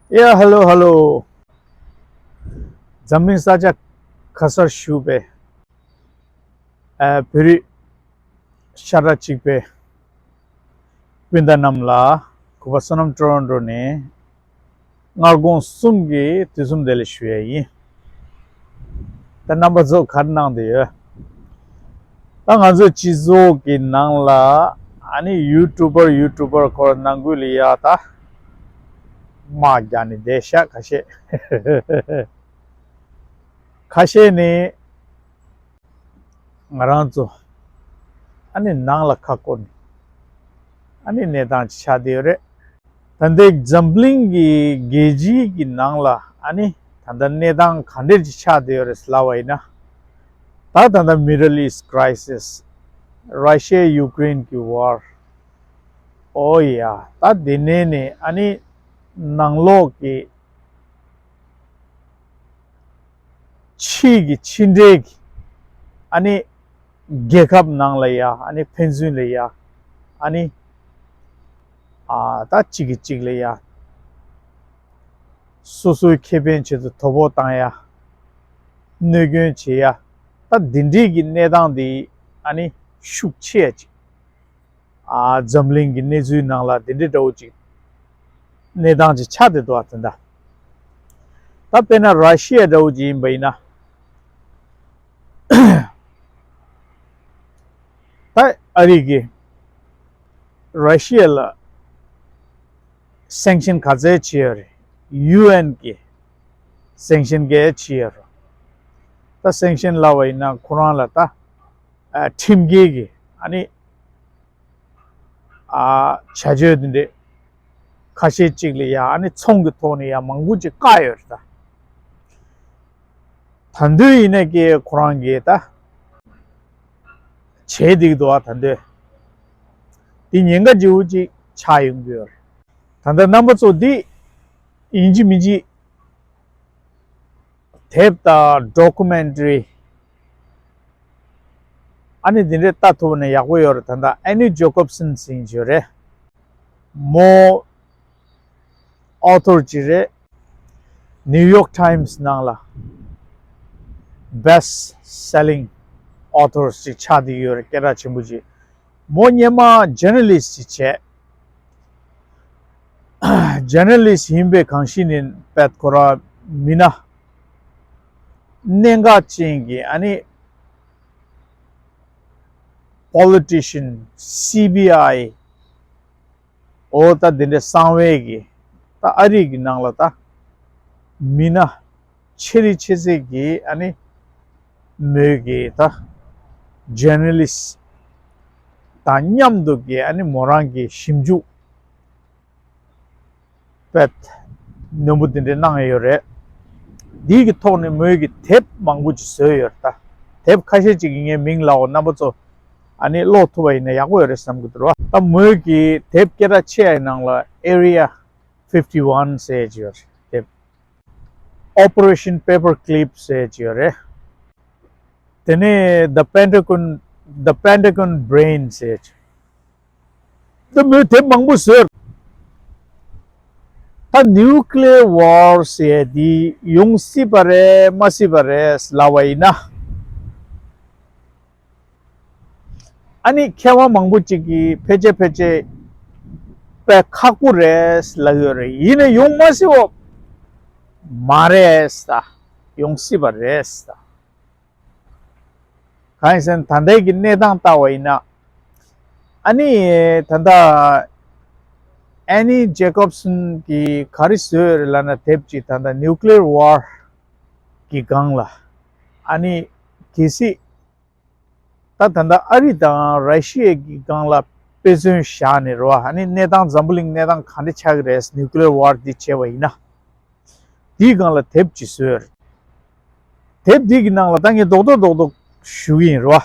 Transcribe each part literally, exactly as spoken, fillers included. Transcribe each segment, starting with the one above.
ཡ་ཧེ་ལོ་ཧེ་ལོ། འཛམ་གླིང་ས་ཆ་ག་སར་བཞུགས་པའི་ཨ་བོད་རིགས་ཤ་ཁྲག་གཅིག་པའི་སྤུན་ཟླ་རྣམས་ལ་གུས་པ་བསོད་ནམས་ཊོ་རོན་ཊོ་ནས་སྔ་དགོང་གསུམ་གྱི་དུས་གསུམ་བདེ་ལེགས་ཞུ་ཡ་ཡིན། ད་རྣམ་པ་ཚོ་ག་རེ་གནང་བསྡད་ཡོད། ད་ང་ཚོའི་སྤྱི་ཚོགས་ཀྱི་ནང་ལ་ཨ་ནི་ཡུ་ཊུབ་པར་ཡུ་ཊུབ་པར་ཁོ་ར་ནང་ཁུལ་ལ་ཡ་ད་དམག་རྒྱག་ནས་བསྡད་ཤག་ཁ་ཤས། ཁ་ཤས་ནི་ང་རང་ཚོ་ཨ་ནི་ནང་ལ་ཁ་སྐོར་ནས་ཨ་ནི་གནས་སྟངས་ཅིག་ཆགས་བསྡད་ཡོད་རེད། ད་ལྟའི་འཛམ་གླིང་གི་རྒྱལ་སྤྱི་གི་ནང་ལ་ཨ་ནི་ད་ལྟ་གནས་སྟངས་ག་འདྲས་ཅིག་ཆགས་བསྡད་ཡོད་རེད་ལབ་པ་ཡིན་ན། ད་ད་ལྟ་Middle East crisis, Russia Ukraine གི་war, ཨོ་ཡ། ད་དེ་ནས་ནས་ཨ་ནི་ནང་ལོགས་ཀྱི་ཕྱི་གི་ཕྱི་འབྲེལ་གྱི་ཨ་ནི་རྒྱལ་ཁབ་ནང་ལ་ཡ་ཨ་ནི་ཕན་ཚུན་ལ་ཡ་ཨ་ནི་ཨ་ད་གཅིག་གིས་གཅིག་ལ་ཡ་སོ་སོའི་ཁེ་ཕན་ཆེད་དུ་དོ་ཕོག་བཏང་ཡ། གནོད་སྐྱོན་བྱེད་ཡ། ད་འདི་འདྲའི་གི་གནས་སྟངས་འདི་ཨ་ནི་ཤུགས་ཆེ་ཡ་ཅིག་ཨ་འཛམ་གླིང་གི་གནས་ཚུལ་ནང་ལ་འདི་འདྲའི་འདྲ་བོ་ཅིག་གནས་སྟངས་ཅིག་ཆགས་བསྡད་འདུག་ཨ། དེ་འདྲ། ད་དཔེར་ན་ར་ཤི་ཡ་འདྲ་བོ་ཅིག་ཡིན་པ་ཡིན་ན། ད་ཨ་རི་གིས་ར་ཤི་ཡ་ལ་སེང་ཤིན་ག་ཚད་བྱས་ཡོད་རེད། ཡུ་ཨེན་གིས་སེང་ཤིན་ག་ཚད་བྱས་ཡོད་རེད། ད་སེང་ཤིན་ལབ་པ་ཡིན་ན་ཁོ་རང་ལ་ད་ཨ་ཁྲིམས་འགལ་གྱི་ཨ་ནི་ཨ་བྱ་སྤྱོད་འདི་འདྲས་ཁ་ཤས་ཅིག་ལ་ཡ་ཨ་ནི་ཚོང་གི་ཐོག་ནས་ཡ་མང་པོ་ཅིག་བཀག་ཡོད་རེད་ད། ད་དུང་ཡིན་ན་ཀྱེ་ཁོ་རང་གིས་ད་བྱས་བསྡད་འདུག་ཨ། ད་དུང་འདི་ཉེན་ཁ་ལྗིད་པོ་ཅིག་ཆགས་ཡོང་གི་ཡོད་རེད། ད་ལྟ་རྣམ་པ་ཚོ་འདི་ཡིན་གཅིག་མིན་གཅིག་དེབ་དང་ཌོ་ཀུ་མེན་ཊ་རི་ཨ་ནི་འདི་འདྲས་ལྟ་ཐུབ་ན་ཡག་པོ་ཡོད་རེད། ད་ལྟ་ཨེ་ནི་ཇེ་ཀོབ་སན་ཟེར་མཁན་ཅིག་ཡོད་རེད། མོ་ཨོ་ཐོར་ཅིག་རེད། ནིའུ་ཡོག་ཊའིམ་སི་ནང་ལ་best selling authors ཅིག་ཆགས་བསྡད་ཡོད་རེད། སྐད་གྲགས་ཆེན་པོ་ཅིག་མོ་སྔོན་མ་ཇར་ནལ་ལིསི་ཅིག་བྱས། ཇར་ནལ་ལིསི་ཡིན་པའི་གང་ཞིག་ནི་བད་ཁོ་ར་མི་སྣ་གནད་འགག་ཅན་གྱི་ཨ་ནི་པོ་ལི་ཊི་ཤན། སི་བི་ཨའི། འོ་ད་འདི་འདྲའི་གསང་བའི་གི་ད་ཨ་རི་གི་ནང་ལ་ད་མི་སྣ་ཆེ་རིགས་ཆེ་ཚད་ཀྱི་ཨ་ནི་མོས་གི་ད་ཇར་ནལ་ལིསི་དང་མཉམ་དུ་གི་ཨ་ནི་མོ་རང་གི་ཞིབ་འཇུག་པད་ནོར་བུ་འདི་འདྲའི་གནང་ཡོད་རེད། འདི་གི་ཐོག་ནས་མོས་ཀྱི་དེབ་མང་པོ་ཅིག་བཟོས་ཡོད་རེད་ད། དེབ་ཁ་ཤས་ཅིག་གི་ངས་མིང་ལབ་འོ། རྣམ་པ་ཚོ་ཨ་ནི་ཀློག་ཐུབ་པ་ཡིན་ན་ཡག་པོ་ཡོད་རེད་བསམ་གྱི་འདུག་ར། ད་མོས་ཀྱི་དེབ་སྐད་གྲགས་ཆེ་ཡ་ནང་ལ་Area fifty one ཟེར་གྱི་ཡོད་རེད། དེབ་Operation Paperclip ཟེར་གྱི་ཡོད་རེད། དེ་ནས་The Pentagon, The Pentagon Brain ཟེར་གྱི། ད་མོས་དེབ་མང་པོ་བཟོས། ད་ནིའུ་ཀི་ལི་ཡར་ཝར་ཟེར་ཡ་འདི་ཡོང་སྲིད་པ་རེད་མ་སྲིད་པ་རེད་ལབ་པ་ཡིན་ན། ཨ་ནི་མཁས་དབང་མང་པོ་ཅིག་གིས་ཕལ་ཆེར་ཕལ་ཆེར་དཔེ་ཁག་པོ་རེད་ལབ་ཡོད་རེད། ཡིན་ན་ཡོང་མ་སྲིད་པ་མ་རེད་ད། ཡོང་སྲིད་པ་རེད་ད། གང་ཡིན་ཟེར་ན་ད་ལྟའི་གི་གནས་སྟངས་ལྟ་བ་ཡིན་ན། ཨ་ནི་ད་ལྟ་ཨེ་ནི་ཇེ་ཀོབ་སན་གྱིས་ག་རེ་བཟོས་ཡོད་རེད་ལབ་ན། དེབ་ཅིག་ད་ལྟ་ནིའུ་ཀི་ལི་ཡར་ཝར་གི་སྒང་ལ་ཨ་ནི་གལ་སྲིད་ད་ད་ལྟ་ཨ་རི་དང་ར་ཤི་ཡའི་གི་སྒང་ལ་དཔེ་མཚོན་བཞག་ནས་རེད་བ། ཨ་ནི་གནས་སྟངས་འཛམ་བུ་གླིང་གནས་སྟངས་ག་འདྲ་ཆགས་ཀྱི་རེད། ནིའུ་ཀི་ལི་ཡར་ཝར་འདི་བྱས་པ་ཡིན་ན། དེའི་སྒང་ལ་དེབ་ཅིག་བཟོས་ཡོད་རེད། དེབ་འདི་གི་ནང་ལ་ད་ངས་རྡོག་རྡོག་རྡོག་རྡོག་ཞུ་གི་ཡིན་རེད་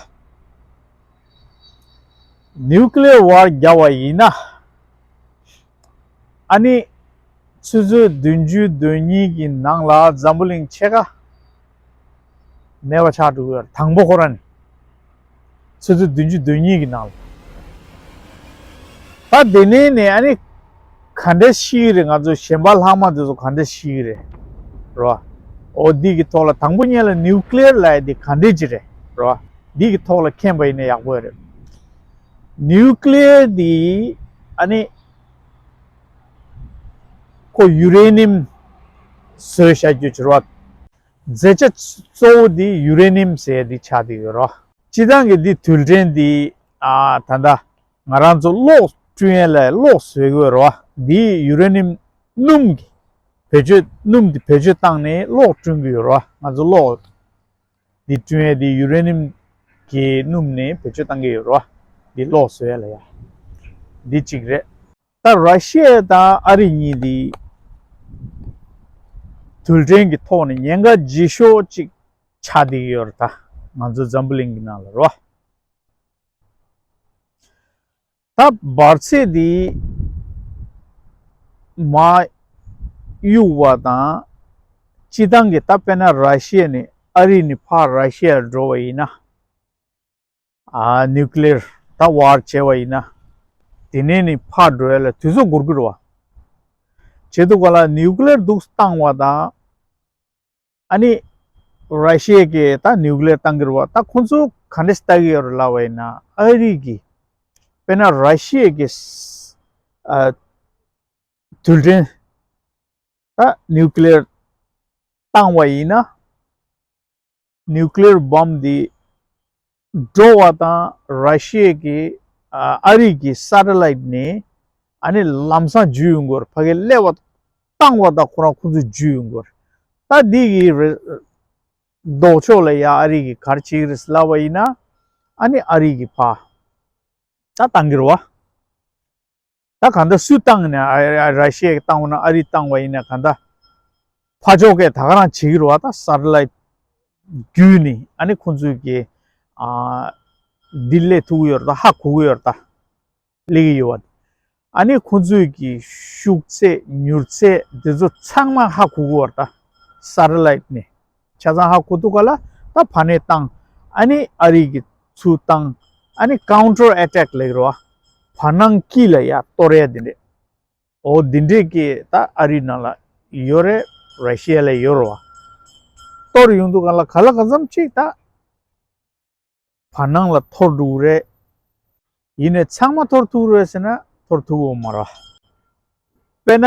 བ། ནིའུ་ཀི་ལི་ཡར་ཝར་བརྒྱབ་པ་ཡིན་ན། ཨ་ནི་ཆུ་ཚོད་བདུན་ཅུ་དོན་གཉིས་ཀྱི་ནང་ལ་འཛམ་བུ་གླིང་ཕྱེད་ཀ་མེད་པ་ཆགས་འགྲོ་གི་ཡོད་རེད། དང་པོ་ཁོ་རང་ནས། ཆུ་ཚོད་བདུན་ཅུ་དོན་གཉིས་ཀྱི་ནང་ལ། ད་དེ་ནས་ནས་ཨ་ནི་ ག་འདྲ་ཤེས་ཀྱི་རེད། ང་ཚོ་གཞན་པ་ལྷག་མ་དེ་ཚོ་ག་འདྲ་ཤེས་ཀྱི་རེད། རོ། འོ་འདི་གི་ཐོག་ལ་དང་པོ་ཉིད་ལ་ནིའུ་ཀི་ལི་ཡར་ལབ་ཡ་འདི་ག་འདྲ་ཅིག་རེད། རོ། འདི་གི་ཐོག་ལ་མཁྱེན་པ་ཡིན་ན་ཡག་པོ་རེད། ནིའུ་ཀི་ལི་ཡར་འདི་ཨ་ནི་ཁོ་ཡུ་རེ་ནི་ཡམ་བཟོས་བཞག་རྒྱུ་ཅིག་རེད་བ། རྫས་ཆ་གཙོ་བོ་འདི་ཡུ་རེ་ནི་ཡམ་ཟེར་ཡ་འདི་ཆགས་བསྡད་ཡོད་རེད་བ། སྤྱིར་བཏང་གི་འདི་རྡུལ་ཕྲན་འདི་ཨ་ད་ལྟ་ང་རང་ཚོ་གློག་བསྐྲུན་ཡས་ལ་གློག་བཟོས་ཀྱི་ཡོད་རེད་བ། འདི་ཡུ་རེ་ནི་ཡམ་སྣུམ་གྱི་བེད་སྤྱོད། སྣུམ་འདི་བེད་སྤྱོད་བཏང་ནས་གློག་བསྐྲུན་གྱི་ཡོད་རེད་བ། ང་ཚོ་གློག་འདི་བསྐྲུན་ཡས་འདི་ཡུ་རེ་ནི་ཡམ་གྱི་སྣུམ་ནས་བེད་སྤྱོད་བཏང་གི་ཡོད་རེད་བ། འདི་གློག་བཟོ་ཡས་ལ་ཡ། འདི་གཅིག་རེད། ད་ར་ཤི་ཡ་དང་ཨ་རི་གཉིས་འདི་རྡུལ་ཕྲན་གྱི་ཐོག་ནས་ཉེན་ཁ་ལྗིད་ཤོས་ཅིག་ཆགས་བསྡད་ཀྱི་ཡོད་རེད། ད་ང་ཚོ་འཛམ་བུ་གླིང་གི་ནང་ལ་རེད་བ། ད་འབར་ཚད་འདི་མར་གཡུག་པ་དང་། སྤྱིར་བཏང་གི་ད་དཔེར་ན་ར་ཤི་ཡ་ནས་ཨ་རི་ནས་ཕར་ར་ཤི་ཡར་འགྲོ་བ་ཡིན་ན། ཨ་ནིའུ་ཀི་ལི་ཡར་ད་ཝར་བྱས་པ་ཡིན་ན། དེ་ནས་ནི་ཕར་འགྲོ་ཡ་ལ་དུས་ཚོད་འགོར་གི་རེད་བ། བྱས་དུས་ག་ལ་ནིའུ་ཀི་ལི་ཡར་འདུག་བཏང་བ་དང་། ཨ་ནི་ར་ཤི་ཡ་གིས་ད་ནིའུ་ཀི་ལི་ཡར་བཏང་གི་རེད་བ། ད་ཁོང་ཚོ་ག་འདྲས་ལྟ་གི་ཡོད་རེད་ལབ་པ་ཡིན་ན། ཨ་རི་གིས་དཔེར་ན་ར་ཤི་ཡ་གིས་ཨ་རྡུལ་ཕྲན་ད་ནིའུ་ཀི་ལི་ཡར་བཏང་བ་ཡིན་ན། ནིའུ་ཀི་ལི་ཡར་བྷོམ་འདི་འགྲོ་བ་དང་། ར་ཤི་ཡ་གི་ཨ་ཨ་རི་གི་སེ་ཊི་ལའིཊ་ནས་ཨ་ནི་ལམ་སང་འཇུས་ཡོང་གི་ཡོད་རེད། ཕ་གིར་སླེབས་པ་བཏང་བ་དང་ཁོ་རང་ཁོ་ཚོས་འཇུས་ཡོང་གི་ཡོད་རེད། ད་འདི་གི་རེ་ལྡོག་ཕྱོགས་ལ་ཡ་ཨ་རི་གིས་ག་རེ་བྱེད་ཀྱི་རེད་ལབ་པ་ཡིན་ན། ཨ་ནི་ཨ་རི་གིས་ཕར་ད་བཏང་གི་རེད་བ། ད་གང་ལྟར་སུས་བཏང་ནས། ཨ་ཨ་ར་ཤི་ཡས་བཏང་བ་ན། ཨ་རིས་བཏང་བ་ཡིན་ན། གང་ལྟར་ཕར་ཕྱོགས་ཀས་ད་ག་རང་བྱེད་ཀྱི་རེད་བ། ད་སེ་ཊི་ལའིཊ་བརྒྱུད་ནས་ཨ་ནི་ཁོང་ཚོས་ཀྱི་ཨ་འདི་སླེབས་ཐུབ་ཀྱི་ཡོད་རེད། ད་ཧ་གོ་གི་ཡོད་རེད། ད་སླེབས་ཀྱི་ཡོད་པ། ཨ་ནི་ཁོང་ཚོས་ཀྱི་ཤུགས་ཚད་མྱུར་ཚད་འདི་ཚོ་ཚང་མ་ཧ་གོ་གི་ཡོད་རེད། ད་སེ་ཊི་ལའིཊ་ནས། ཆ་ཚང་ཧ་གོ་ཐུབ་ག་ལ། ད་ཕར་ནས་བཏང་། ཨ་ནི་ཨ་རི་གིས་ཚུར་བཏང་། ཨ་ནི་ཀའུན་ཊར་ཨེ་ཊེག་ལབ་ཀྱི་རེད་བ། བར་སྣང་དཀྱིལ་ལ་ཡར་གཏོར་ཡ་དེ་འདྲས། འོ་དེ་འདྲས་ཀྱི་ད་ཨ་རི་ནང་ལ་ཡོད་རེད། ར་ཤི་ཡ་ལ་ཡོད་རེད་བ། གཏོར་ཡོང་དུས་ག་ལ་ག་ལ་གང་འཚམ་ཅིག་ད་བར་སྣང་ལ་འཐོར་འགྲོ་གི་རེད། ཡིན་ནའི་ཚང་མ་འཐོར་ཐུབ་རེད་ཟེར་ན་འཐོར་ཐུབ་ཀྱི་ཡོད་མ་རེད། དཔེར་ན་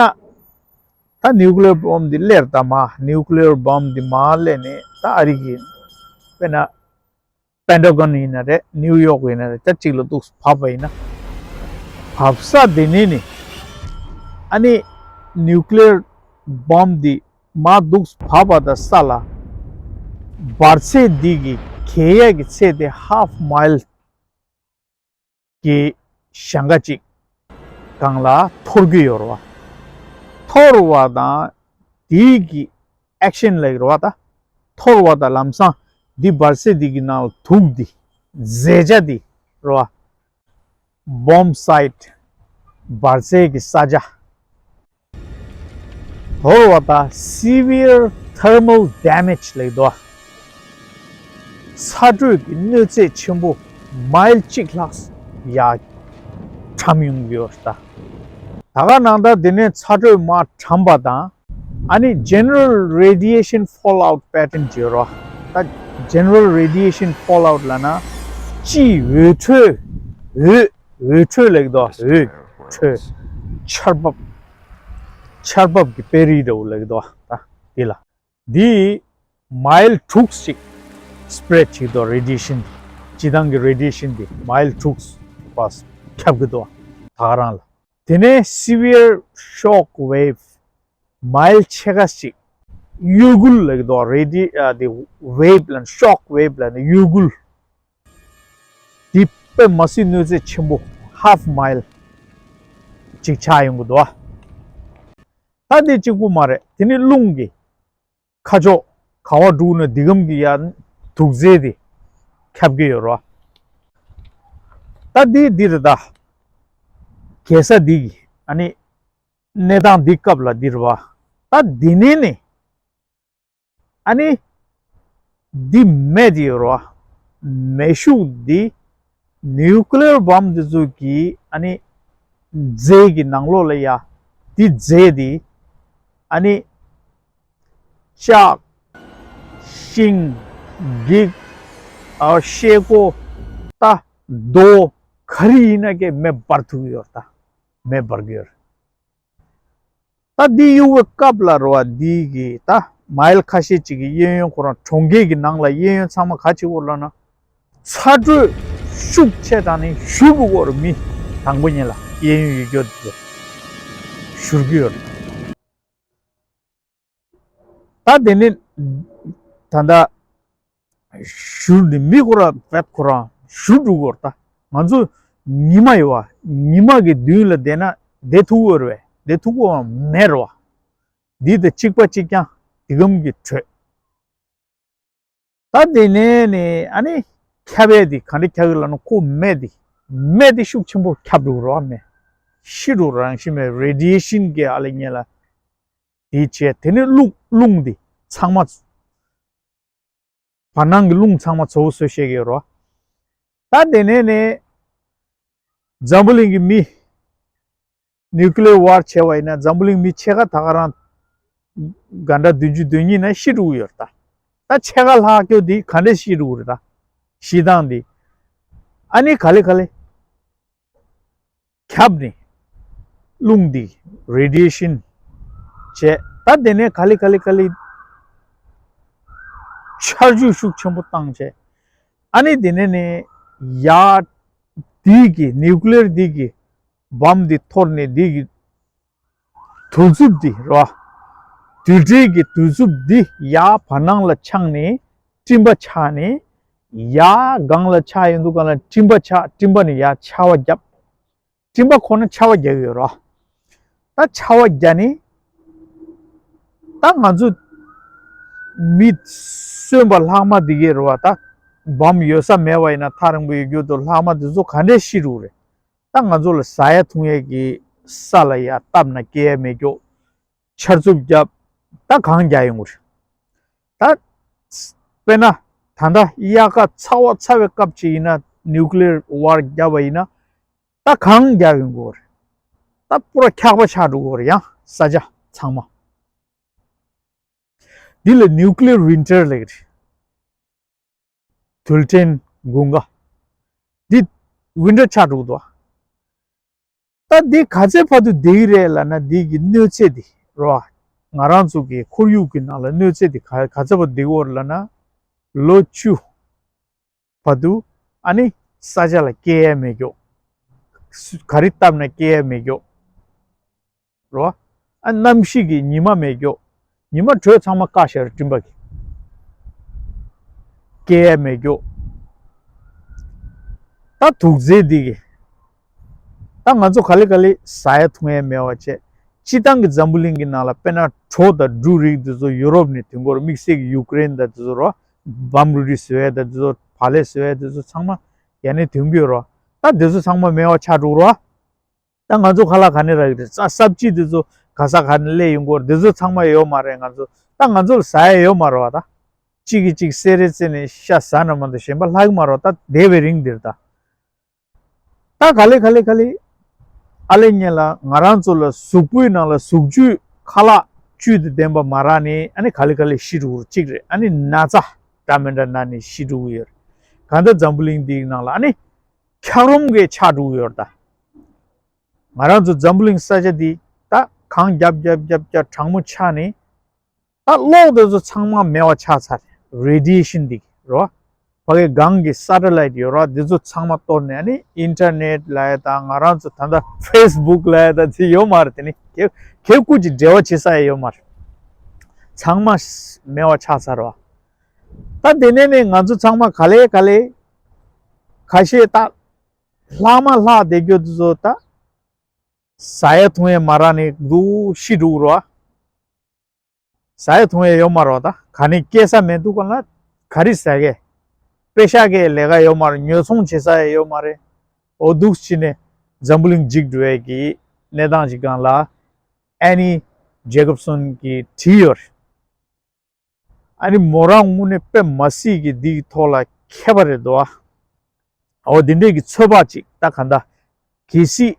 ད་ནིའུ་ཀི་ལི་ཡར་བྷོམ་འདི་སླེབས། ད་མར་ནིའུ་ཀི་ལི་ཡར་བྷོམ་འདི་མར་སླེབས་ནས། ད་ཨ་རི་གི་དཔེར་ན་པེན་ཊ་གོན་ཡིན་ན་རེད། ནིའུ་ཡོག་ཡིན་ན་རེད། ད་གཅིག་ལ་འདུག་བབས་པ་ཡིན་ན། བབས་ས་དེ་ནས་ནི་ཨ་ནི་ནིའུ་ཀི་ལི་ཡར་བྷོམ་འདི་མར་འདུག་བབས་པ་དང་ས་ལ་འབར་ཚད་འདི་གི་གས་ཡས་ཀྱི་ཚད་དེ་ཧཱཕ་མའིལ་གྱི་ཞེང་ཁ་ཅིག་སྒང་ལ་འཐོར་གྱི་ཡོད་རེད་བ། འཐོར་བ་དང་དེའི་གི་ཨེག་ཤན་ལབ་ཀྱི་རེད་བ། ད་འཐོར་བ་དང་ལམ་སང་འདི་འབར་ཚད་འདི་གི་ནང་ལ་དུག་འདི་རྫས་ཆ་འདི་རེད་བ། བྷོམ་སའིཊ། འབར་རྫས་ཀྱི་ས་ཆ། འཐོར་བ་དང་སི་བི་ཡར་ཐར་མལ་ཌེ་མེཇ་ལབ་ཀྱི་འདུག་ཚ་དྲོད་ཀྱི་གནོད་འཚེ་ཆེན་པོ་མའིལ་གཅིག་ལྷག་ཡར་གྲམ་ཡོང་གི་ཡོད་རེད། ད་ད་ག་ནང་ལྟར་དེ་ནས་ཚ་དྲོད་མར་གྲམ་པ་དང་། ཨ་ནི་ཇེ་ནེ་རལ་རེ་ཌི་ཡེ་ཤན་ཕོལ་ཨའུཊ་པེ་ཊན་བརྗོད་རོགས། ད་ཇེ་ནེ་རལ་རེ་ཌི་ཡེ་ཤན་ཕོལ་ཨའུཊ་ལབ་ན་སྤྱིའི་འོད་འཕྲོས། འོད་འོད་འཕྲོས་ལབ་ཀྱི་འདུག་འོད་འཕྲོས། ཆར་འབབ། ཆར་འབབ་ཀྱི་དཔེ་རིས་འདྲ་བོ་ལབ་ཀྱི་འདུག་ད་འདི་ལ། འདི་མའིལ་དྲུག་ཅིག་སི་པི་རེ་ཌི་བྱེད་ཀྱི་འདུག་རེ་ཌི་ཡེ་ཤན་འདི། སྤྱིར་བཏང་གི་རེ་ཌི་ཡེ་ཤན་འདི་མའིལ་དྲུག་བར་ཁྱབ་ཀྱི་འདུག་ད་ག་རང་ལ། དེ་ནས་སི་བི་ཡར་ཤོག་ཝེབ་མའིལ་ཕྱེད་ཀ་ཅིག་གཡོ་འགུལ་ལབ་ཀྱི་འདུག་རེ་ཌི་ཨ་དེ་ཝེབ་ལབ་ན། ཤོག་ཝེབ་ལབ་ན་གཡོ་འགུལ། འདི་དཔེ་མ་སྲིད་གནོད་འཚེ་ཆེན་པོ་ཧཱཕ་མའིལ་ཅིག་ཆགས་ཡོང་གི་འདུག་ད་འདི་གཅིག་པུ་མ་རེད། དེ་ནི་རླུང་གི་ཁ་ཕྱོགས་ག་པར་འགྲོ་ན་འདི་གམ་གྱི་ཡར་དུག་རྫས་དེ་ཁྱབ་ཀྱི་ཡོད་རེད། ད་འདི་འདི་རེད། ད་གས་ས་འདི་གི་ཨ་ནི་གནས་སྟངས་འདི་སྐབས་ལ་འདི་རེད་བ། ད་འདི་ནས་ནི་ཨ་ནི་འདི་མེ་འདི་ཡོད་རེད་བ། མེ་ཤུགས་འདི་ནིའུ་ཀི་ལི་ཡར་བྷོམ་འདི་ཚོ་གི་ཨ་ནི་རྫས་ཀྱི་ནང་ལོགས་ལ་ཡ་ དེ་རྫས་དེ་ཨ་ནི་ལྕགས། ཤིང་། འགྱིག་ཨ། ཤེལ་སྒོ། རྟ། རྡོ། ག་རེ་ཡིན་ན་ཀྱེ་མེ་འབར་ཐུབ་ཀྱི་ཡོད་རེད་ད། མེ་འབར་གྱི་ཡོད་རེད། ད་འདི་གཡུག་པའི་སྐབས་ལ་རེད་བ། འདི་གི་ད་མའིལ་ཁ་ཤས་ཅིག་གི་གཡས་གཡོན་ཁོ་རང་གྲོང་ཁྱེར་གྱི་ནང་ལ་གཡས་གཡོན་ཚང་མ་ག་བྱེད་དགོས་རེད་ལབ་ན། ཚ་དྲོད་ཤུགས་ཆེ་དྲགས་ནས་བཞུར་འགྲོ་གི་ཡོད་རེད། མི་དང་པོ་ཉིད་ལ་གཡས་གཡོན་ཡོད་རྒྱུ་དེ་ཚོ་བཞུར་གྱི་ཡོད་རེད། ད་དེ་ནས་ད་ལྟ་བཞུར་ནས་མི་ཁོ་རང་བེད་ཁོ་རང་བཞུར་འགྲོ་གི་ཡོད་རེད། ད་ང་ཚོ་ཉི་མ་ཡོད་བ། ཉི་མ་གི་མདུན་ལ་བསྡད་ན་བསྡད་ཐུབ་ཀྱི་ཡོད་རེད་པས། བསྡད་ཐུབ་ཀྱི་ཡོད་མ་རེད་བ། འདི་དང་གཅིག་པ་གཅིག་རྐྱང་། དེ་གམ་གྱི་དྲོད། ད་དེ་ནས་ནི་ཨ་ནི་ཁྱབ་ཡས་དེ་ག་འདྲ་ཁྱབ་ཀྱི་ལབ་ན། ཁོ་མེ་དེ་མེ་དེ་ཤུགས་ཆེན་པོ་ཁྱབ་འགྲོ་གི་རེད་བ། མེ་ཤི་འགྲོ་གི་རེད། རང་བཞིན་མེ་རེ་ཌི་ཡེ་ཤིན་གྱི་ཨ་ལེ་ཉེ་ལ་དེ་བྱས། དེ་ནས་རླུང་རླུང་དེ་ཚང་མ་བར་སྣང་གི་རླུང་ཚང་མ་ཚ་པོ་བཟོས་བཞག་གི་ཡོད་རེད་བ། ད་དེ་ནས་ནི་འཛམ་བུ་གླིང་གི་མི་ནིའུ་ཀི་ལི་ཡར་ཝར་བྱས་པ་ཡིན་ན། འཛམ་བུ་གླིང་མི་ཕྱེད་ཀ་ད་ག་རང་ག་འདྲ་བདུན་ཅུ་དོན་གཉིས་ནང་ཤི་འགྲོ་གི་ཡོད་རེད་ད། ད་ཕྱེད་ཀ་ལྷག་རྒྱུ་དེ་ག་འདྲས་ཤི་འགྲོ་གི་རེད་ད། ཤི་སྟངས་དེ་ཨ་ནི་ག་ལེ་ག་ལེ་ཁྱབ་ནས་རླུང་དེ་རེ་ཌི་ཡེ་ཤིན་བྱས། ད་དེ་ནས་ག་ལེ་ག་ལེ་ག་ལེ་ཆར་ཆུ་ཤུགས་ཆེན་པོ་བཏང་བྱས། ཨ་ནི་དེ་ནས་ནི་ཡར་དེ་གི་ནིའུ་ཀི་ལི་ཡར་དེ་གི་བམ་དེ་འཐོར་ནས་དེ་གི་དུས་ཚོད་དེ་རེད་བ། དུས་དྲན་གྱི་དུས་ཚོད་དེ་ཡར་བར་སྣང་ལ་འཆང་ནས་སྤྲིན་པ་ཆགས་ནས། ཡར་སྒང་ལ་ཆགས་ཡོང་དུས་སྒང་ལ་སྤྲིན་པ་ཆགས། སྤྲིན་པ་ནས་ཡར་ཆར་པ་བརྒྱབ། སྤྲིན་པ་ཁོ་ན་ཆར་པ་རྒྱག་གི་ཡོད་རེད་བ། ད་ཆར་པ་རྒྱག་ནས་ད་ང་ཚོ་མི་གསོན་པ་ལྷག་མ་དེ་གས་རེད་བ། ད་བམ་ཡོད་ས་མེད་པ་ཡིན་ན། ཐག་རིང་པོ་ཡོད་རྒྱུ་དུ་ལྷག་མ་དེ་ཚོ་ག་འདྲས་ཤི་འགྲོ་གི་རེད། ད་ང་ཚོ་ལ་ཟ་ཡ་འཐུང་ཡ་གི་ས་ལ་ཡར་བཏབ་ན་སྐྱེལ་ཡ་མེད་རྒྱུ། ཆར་འཚུབ་བརྒྱབ། ད་གངས་རྒྱག་ཡོང་གི་རེད། ད་དཔེར་ན་ད་ལྟ་དབྱར་ཁ་ཚ་བ་ཚ་བའི་སྐབས་ཅིག་ཡིན་ན། ནིའུ་ཀི་ལི་ཡར་ཝར་བརྒྱབ་པ་ཡིན་ན། ད་གངས་རྒྱག་ཡོང་གི་ཡོད་རེད། ད་པུ་ར་འཁྱག་པ་ཆགས་འགྲོ་གི་ཡོད་རེད། ཡང་ས་ཆ་ཚང་མ། འདི་ལ་ནིའུ་ཀི་ལི་ཡར་ཝིན་ཊར་ལབ་ཀྱི་རེད། དུས་དྲན་དགུན་ཁ། འདི་ཝིན་ཊར་ཆགས་འགྲོ་གི་འདུག་ད་འདི་ག་ཚད་བར་དུ་བསྡད་ཀྱི་རེད་ལབ་ན། འདི་གི་གནོད་འཚེ་འདི་རེད་བ། ང་རང་ཚོ་གི་ཁོར་ཡུག་གི་ནང་ལ་གནོད་འཚེ་འདི་ག་ག་ཚད་བར་བསྡད་ཀྱི་ཡོད་རེད་ལབ་ན། ལོ་བཅུ་བར་དུ་ཨ་ནི་ས་ཆ་ལ་སྐྱེལ་ཡ་མེད་རྒྱུ། ག་རེ་བཏབ་ན་སྐྱེལ་ཡ་མེད་རྒྱུ་རེད་བ། ཨ་གནམ་གཤིས་ཀྱི་ཉི་མ་མེད་རྒྱུ། ཉི་མ་དྲོད་ཚང་མ་བཀག་བཞག་རེད། སྤྲིན་པ་གིས་སྐྱེལ་ཡ་མེད་རྒྱུ། ད་དུག་རྫས་འདི་གིས་ད་ང་ཚོ་ག་ལེ་ག་ལེ་ཟ་ཡ་འཐུང་ཡ་མེད་པ་བྱས། སྤྱིར་བཏང་གི་འཛམ་བུ་གླིང་གི་ནང་ལ་དཔེར་ན་གྲོ་དང་འབྲུ་རིགས་འདི་ཚོ་ཡུ་རོབ་ནས་ཐོན་གྱི་ཡོད་རེད། དམིགས་བསལ་གྱི་ཡུ་ཀེ་རེན་དང་འདི་ཚོ་རེད་བ། བམ་རུ་རི་བཟོ་ཡ་དང་འདི་ཚོ། བག་ལེབ་བཟོ་ཡ་འདི་ཚོ་ཚང་མ་ཡ་ནས་ཐོན་གྱི་ཡོད་རེད་བ། ད་འདི་ཚོ་ཚང་མ་མེད་པ་ཆགས་འགྲོ་གི་རེད་བ། ད་ང་ཚོ་ཁ་ལག་ག་ནས་རག་གི་རེད། ས་སབ་ཅི་འདི་ཚོ་ག་ས་ག་ནས་སླེབས་ཡོང་གི་ཡོད་རེད། འདི་ཚོ་ཚང་མ་ཡོད་མ་རེད། ང་ཚོ་ད་ང་ཚོ་ལ་ཟ་ཡ་ཡོད་མ་རེད་བ། ད་གཅིག་གིས་གཅིག་བསད་རེས་བརྩིས་ནས་ཤ་ཟ་ན་མ་གཏོགས་གཞན་པ་ལྷག་གི་མ་རེད་བ། ད་འདས་པའི་རིང་འདིར་ད། ད་ག་ལེ་ག་ལེ་ག་ལེ་ཨ་ལེ་ཉེ་ལ་ང་རང་ཚོ་ལ་གཟུགས་པོའི་ནང་ལ་གཟུགས་བཅུད་ཁ་ལག་བཅུད་དང་ལྡན་པ་མ་རག་ནས། ཨ་ནི་ག་ལེ་ག་ལེ་ཤི་འགྲོ་གི་རེད། གཅིག་རེད། ཨ་ནི་ན་ཚ་འདྲ་མི་འདྲ་ན་ནས་ཤི་འགྲོ་གི་ཡོད་རེད། གང་ལྟར་འཛམ་བུ་གླིང་འདིའི་ནང་ལ་ཨ་ནི་འཁྱགས་རོམ་གྱིས་ཆགས་འགྲོ་གི་ཡོད་རེད་ད། ང་རང་ཚོ་འཛམ་བུ་གླིང་ས་ཆ་འདི་ད་གངས་རྒྱབ་རྒྱབ་རྒྱབ་རྒྱབ་གྲང་མོ་ཆགས་ནས། ད་གློག་དེ་ཚོ་ཚང་མ་མེད་པ་ཆགས་ཚར་རེད། རེ་ཌི་ཡེ་ཤིན་འདི་གིས་རེད་བ། ཕ་གི་གངས་ཀྱི་སེ་ཊ་ལའིཊ་ཡོད་རེད་བ། འདི་ཚོ་ཚང་མ་གཏོར་ནས། ཨ་ནི་ཨིན་ཊར་ནེཊ་ལབ་ཡ་དང་། ང་རང་ཚོ་ད་ལྟ་ཕེ་སི་བུག་ལབ་ཡ་དང་དེ་ཡོད་མ་རེད། དེ་ནི་ཁེ་ཁེ་ཀུ་ཅིག་འབྲེལ་བ་བྱེད་ས་ཡ་ཡོད་མ་རེད། ཚང་མ་མེད་པ་ཆགས་ཚར་བ། ད་དེ་ནས་ནི་ང་ཚོ་ཚང་མ་ག་ལེ་ག་ལེ་ཁ་ཤས་ད་ལྷག་མ་ལྷག་བསྡད་རྒྱུ་དེ་ཚོ་ད་ཟ་ཡ་འཐུང་ཡ་མ་རག་ནས་འདུག་ཤི་འགྲོ་གི་རེད་བ། ཟ་ཡ་འཐུང་ཡ་ཡོད་མ་རེད་བ། ད་ག་ནས་སྐྱེལ་ས་མེད་དུས་སྒང་ལ་ག་རེ་ཟ་གི། པེ་ཤག་གི་ལས་ཀ་ཡོད་མ་རེད། ཉོ་ཚོང་བྱེད་ས་ཡ་ཡོད་མ་རེད། འོ་འདུག་བྱས་ནས་འཛམ་བུ་གླིང་འཇིག་འགྲོ་ཡ་གི་གནས་སྟངས་ཤིག་སྒང་ལ་ཨེ་ནི་ཇེ་ཀོབ་སོན་གྱིས་བྲིས་ཡོད་རེད། ཨ་ནི་མོ་རང་དངོས་གནས་དཔེ་མ་སྲིད་ཀྱི་འདིའི་ཐོག་ལ་མཁས་པ་རེད་འདུག་བ། འོ་འདི་འདྲས་ཀྱི་ཚོད་དཔག་ཅིག་ད་ག་འདྲ། གལ་སྲིད་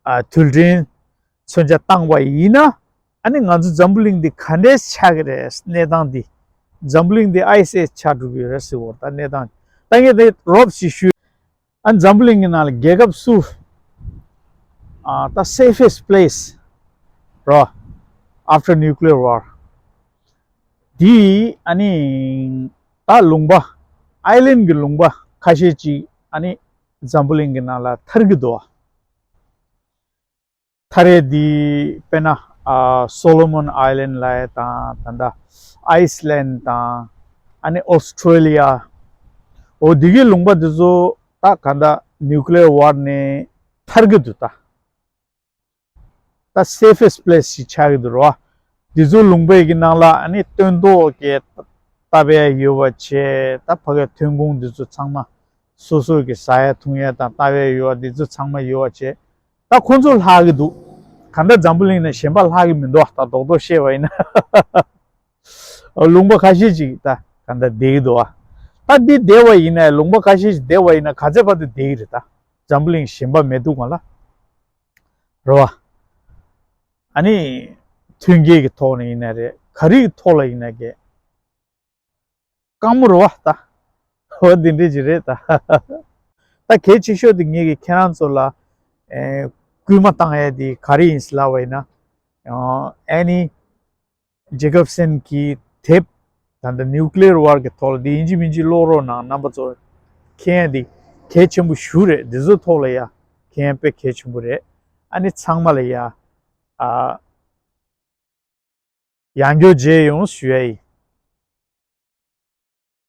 ཨ་དུས་དྲན་ མཚོན་ཆ་བཏང་བ་ཡིན་ན། ཨ་ནི་ང་ཚོ་འཛམ་བུ་གླིང་འདི་ག་འདྲས་ཆགས་ཀྱི་རེད། གནས་སྟངས་འདི། འཛམ་བུ་གླིང་འདི་ཨའི་སི་ཨེཇ་ཆགས་འགྲོ་གི་ཡོད་རེད་ཟེར་བ་རེད། ད་གནས་སྟངས་ད་ངས་དེ་རོབ་ཅིག་ཞུས། ཨ་འཛམ་བུ་གླིང་གི་ནང་ལ་རྒྱལ་ཁབ་སུ། ཨ་ད་safest place རོ། After nuclear war འདི། ཨ་ནི་ད་ལུང་པ། ཨའི་ལན་གྱི་ལུང་པ་ཁ་ཤས་ཅིག་ཨ་ནི་འཛམ་བུ་གླིང་གི་ནང་ལ་ཐར་གྱི་འདུག། ཐ་རེ་འདི་དཔེར་ན། ཨ་སོ་ལོ་མོན་ཨའི་ལན་ལབ་ཡ་དང་། ད་ལྟ་ཨའི་སི་ལན་དང་། ཨ་ནི་ཨོ་སི་ཀྲོ་ལི་ཡ། འོ་འདི་གའི་ལུང་པ་འདི་ཚོ་ད་ག་ད་nuclear war ནས་ཐར་གྱི་འདུག་ད། ད་safest place ཞིག་ཆགས་ཀྱི་འདུག་རོ། འདི་ཚོ་ལུང་པའི་གི་ནང་ལ་ཨ་ནི་སྟོན་ཐོག་གི་བཏབ་ཡ་ཡོད་པ་བྱས། ད་ཕ་གའི་ཐོན་ཁུངས་འདི་ཚོ་ཚང་མ་སོ་སོ་གི་ཟ་ཡ་འཐུང་ཡ་དང་བཏབ་ཡ་ཡོད་པ་འདི་ཚོ་ཚང་མ་ཡོད་པ་བྱས། ད་ཁོང་ཚོ་ལྷག་གི་འདུག། ག་འདྲ་འཛམ་བུ་གླིང་ན་གཞན་པ་ལྷག་གི་མི་འདུག། ད་རྡོག་རྡོག་བཤད་པ་ཡིན་ན། ལུང་པ་ཁ་ཤས་ཅིག་ད་ག་འདྲ་བསྡད་ཀྱི་འདུག་ཨ། ད་འདི་བསྡད་པ་ཡིན་ན། ལུང་པ་ཁ་ཤས་ཅིག་བསྡད་པ་ཡིན་ན་ག་ཚད་བར་དུ་བསྡད་ཀྱི་རེད། ད་འཛམ་བུ་གླིང་གཞན་པ་མེད་འདུག་ག་ལ། རེད་བ། ཨ་ནི་ཐོན་སྐྱེད་ཀྱི་ཐོག་ནས་ཡིན་ན་རེད། ག་རེ་གི་ཐོག་ལ་ཡིན་ན་གི་དཀའ་མོ་རེད་བ་ད། འོ་འདི་འདྲ་ཅིག་རེད་ད། ད་གལ་ཆེ་ཤོས་དེ་ངེད་ཀྱིས་ཁྱེད་རང་ཚོ་ལ་ཨེ་སྐུལ་མ་བཏང་ཡ་དེ་ག་རེ་ཡིན་ཟེར་ལབ་པ་ཡིན་ན། ཨ་ནི་ཇེ་ཀབ་སན་གྱི་དེབ། ད་ལྟ་nuclear war གི་ཐོག་ལ་དེ་ཡིན་གཅིག་མིན་གཅིག་ཀློག་རོགས་གནང་། རྣམ་པ་ཚོ་མཁྱེན་ཡ་དེ་གལ་ཆེན་པོ་ཞེ་པོ་རེད། འདི་ཚོའི་ཐོག་ལ་ཡ་མཁྱེན་ཡ་དཔེ་གལ་ཆེན་པོ་རེད། ཨ་ནི་ཚང་མ་ལ་ཡ་ཨ་ཡང་བསྐྱར་མཇལ་ཡོང་ཞུ་ཡ་ཡིན།